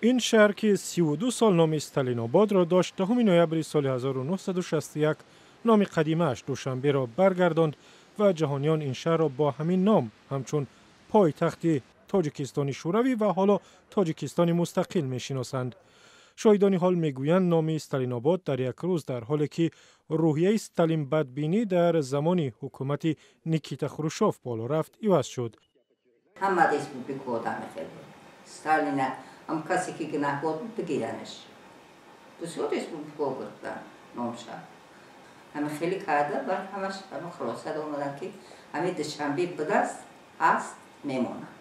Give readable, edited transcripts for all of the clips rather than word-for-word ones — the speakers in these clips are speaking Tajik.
Ин шаҳр, ки 32 сол номи Сталинободро дошт, 10 ноябри соли 1961 номи қадимааш Душанберо баргардонд ва ҷаҳониён ин шаҳрро бо ҳамин ном ҳамчун пойтахти Тоҷикистони Шӯравӣ ва ҳоло Тоҷикистони мустақил мешиносанд. Шоҳидони ҳол мегӯянд, номи Сталинобод дар як рӯз, дар ҳоле ки рӯҳияи сталинбадбинӣ дар замони ҳукумати Никита Хрушёв боло рафт, иваз шуд. Ҳама республика одами хел буд. Сталина ҳам касе ки гунаҳкор буд, бигиранаш. Бисёр республика гирифтан номша. Ҳами хеле карда, баъд ҳамаш ҳама хулоса омаданд, ки ҳами Душанбе будаст, ҳаст, мемонад.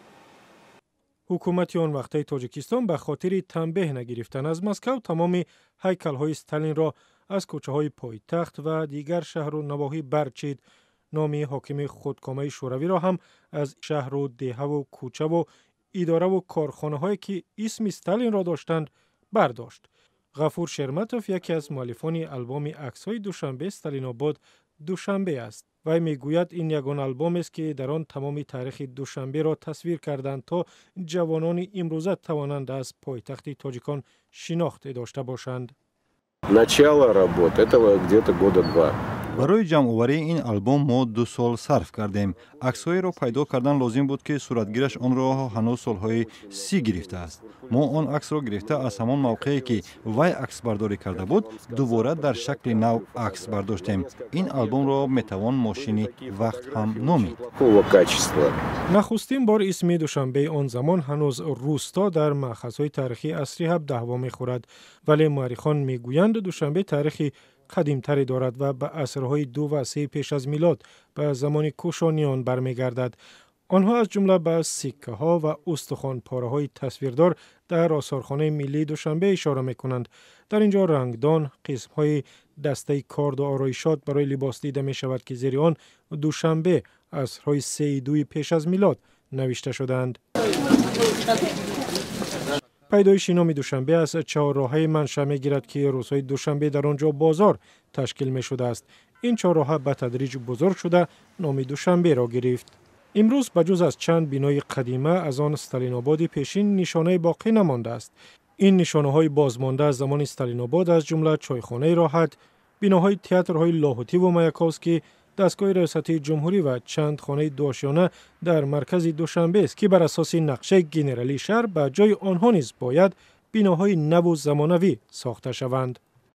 Ҳукумати он вақтаи Тоҷикистон ба хотири танбеҳ нагирифтан аз Москав тамоми ҳайкалҳои Сталинро аз кӯчаҳои пойтахт ва дигар шаҳру навоҳӣ барчид. Номи ҳокими худкомаи шӯравиро ҳам аз шаҳру деҳаву кӯчаву идораву корхонаҳое, ки исми Сталинро доштанд, бардошт. Ғафур Шерматов яке аз муаллифони албоми аксҳои Душанбе Сталинобод Душанбе аст. Вай мегӯяд, ин ягон албомест, ки дар он тамоми таърихи Душанберо тасвир карданд, то ҷавонони имрӯза тавонанд аз пойтахти тоҷикон шинохте дошта бошанд. Начало работы этого где-то года два. Барои ҷамъоварии ин албом мо 2 сол сарф кардем. Аксҳоеро пайдо кардан лозим буд, ки суратгираш онро ҳанӯз солҳои 30 гирифтааст. Мо он аксро гирифта, аз ҳамон мавқее, ки вай аксбардорӣ карда буд, дубора дар шакли нав акс бардоштем. Ин албомро метавон мошини вақт ҳам номид. Нахустин бор исми Душанбеи он замон, ҳанӯз рӯсто, дар маъхазҳои таърихии асри 17 вомехӯрад, вале муаррихон мегӯянд, Душанбе таърихи қадимтаре дорад ва ба асрҳои 2 ва 3 пеш аз милод, ба замони кушониён бармегардад. Онҳо аз ҷумла ба сиккаҳо ва устухонпораҳои тасвирдор дар осорхонаи миллии Душанбе ишора мекунанд. Дар ин ҷо рангдон, қисмҳои дастаи корду ороишот барои либос дида мешавад, ки зери он «Душанбе, асрҳои 3-и 2 пеш аз милод» навишта шудаанд. Пайдоиши номи Душанбе аз чаҳорроҳае маншаъ мегирад, ки рӯзҳои душанбе дар он ҷо бозор ташкил мешудааст. Ин чорроҳа ба тадриҷ бузург шуда, номи Душанберо гирифт. Имрӯз ба ҷуз аз чанд бинои қадима аз он Сталинободи пешин нишонае боқӣ намондааст. Ин нишонаҳои бозмонда аз замони Сталинобод, аз ҷумла чойхонаи «Роҳат», биноҳои театрҳои Лоҳутиву Маяковский, дастгоҳи раёсатии ҷумҳурӣ ва чанд хонаи дуошёна дар маркази Душанбест, ки бар асоси нақшаи генералии шаҳр ба ҷои онҳо низ бояд биноҳои наву замонавӣ сохта шаванд.